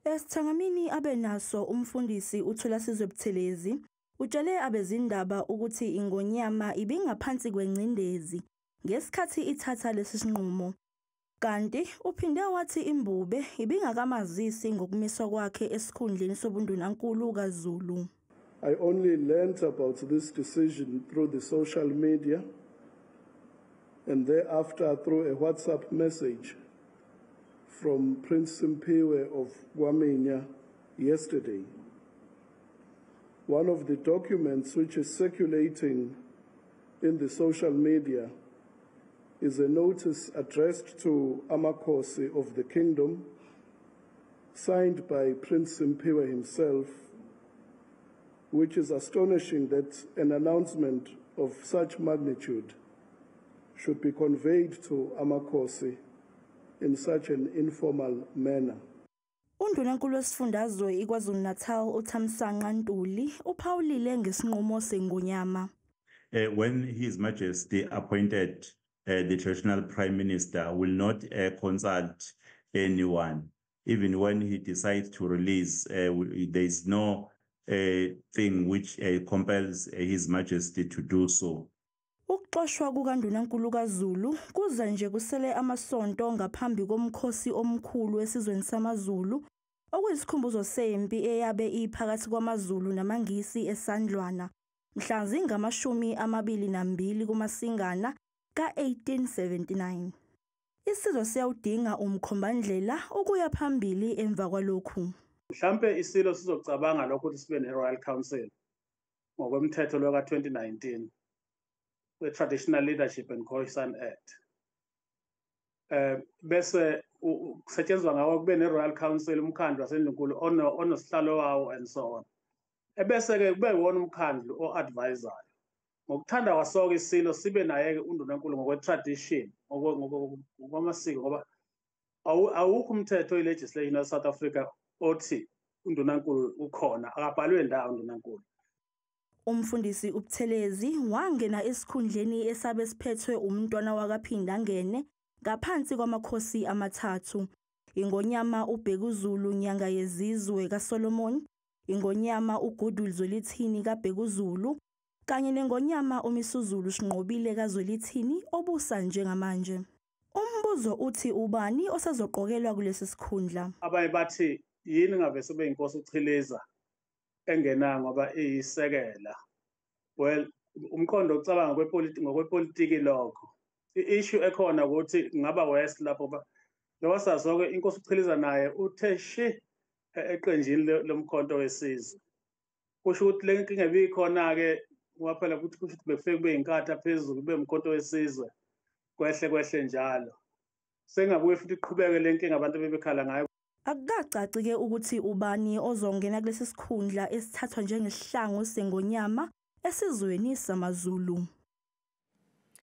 Esithangamini abe naso umfundisi uThulasizwe Buthelezi utshele abezindaba ukuthi iNgonyama ibingaphansi kwengcindezi ngesikhathi ithatha lesi sinqumo. Kanti uphinde wathi iMbube ibingakamazisi ngokumiswa kwakhe esikhundleni sobundunankulu kaZulu. I only learnt about this decision through the social media and thereafter through a WhatsApp message from Prince Simphiwe of KwaMinya yesterday. One of the documents which is circulating in the social media is a notice addressed to Amakhosi of the kingdom, signed by Prince Simphiwe himself, which is astonishing that an announcement of such magnitude should be conveyed to Amakhosi in such an informal manner. Undunankulu wesifundazwe iKwaZulu-Natal uThamsanqa Ntuli uphawulile ngesinqumo seNgonyama. When His Majesty appointed the traditional prime minister, will not consult anyone. Even when he decides to release, there is no thing which compels His Majesty to do so. Ukuxoshwa kukaNdunankulu kaZulu kuza nje kusele amasonto ngaphambi komkhosi omkhulu esizweni samaZulu, okuyisikhumbuzo sempi eyabe iphakathi kwamaZulu namaNgisi eSandlwana mhla zingama-22 kuMasingana ka-1879. Isizwe siyawudinga umkhombandlela ukuya phambili emva kwalokhu. Mhlampe isilo sizocabanga lokho ukuthi sibe ne-Royal Council ngokwemthetho lo ka-2019 we-Traditional Leadership and Khoisan Act. Bese kusetshenzwa ngawo kube ne-Royal Council, umkhandlu wasendlunkulu onosihlalo wawo and so on. Ebese-ke kube iwona umkhandlu o-advisayo. Ngokuthanda kwaso-ke isilo sibe naye-ke undunankulu ngokwe-tradition, ngokwamasiko, ngoba awukho umthetho i-legislation ya-South Africa othi undunankulu ukhona, akabhalwe ndawo undunankulu. Umfundisi uButhelezi wangena esikhundleni esabe siphethwe umntwana wakaPhindangene ngaphansi kwamakhosi amathathu: iNgonyama uBhekuzulu Nyangayezizwe kaSolomon, iNgonyama uGoodwill Zwelithini kaBhekuzulu kanye neNgonyama uMisuzulu Sinqobile kaZwelithini obusa njengamanje. Umbuzo uthi ubani osazoqokelwa kulesi sikhundla? Abanye bathi yini ngabe sebe inkosi uChiliza engena ngoba iyisekela. Well, umqondo ocabanga ngokwepolitiki lokho. I-issue ekhona ukuthi kungaba west lapho ngoba sazo-ke inkosi uChiliza naye uthe shi eqenjini lomkhonto wesizwe. Kusho ukuthi le nkinga ebikhona-ke ngoba phela kuthi kusho ukuthi bekufike kube yinkatha phezulu kube umkhonto wesizwe kwehle kwehle njalo. Sengabuye futhi iqhubeke le nkinga abantu bebekhala ngayo. Akukacaci-ke ukuthi ubani ozongena kulesi sikhundla esithathwa njengesihlangu seNgonyama esizweni samaZulu.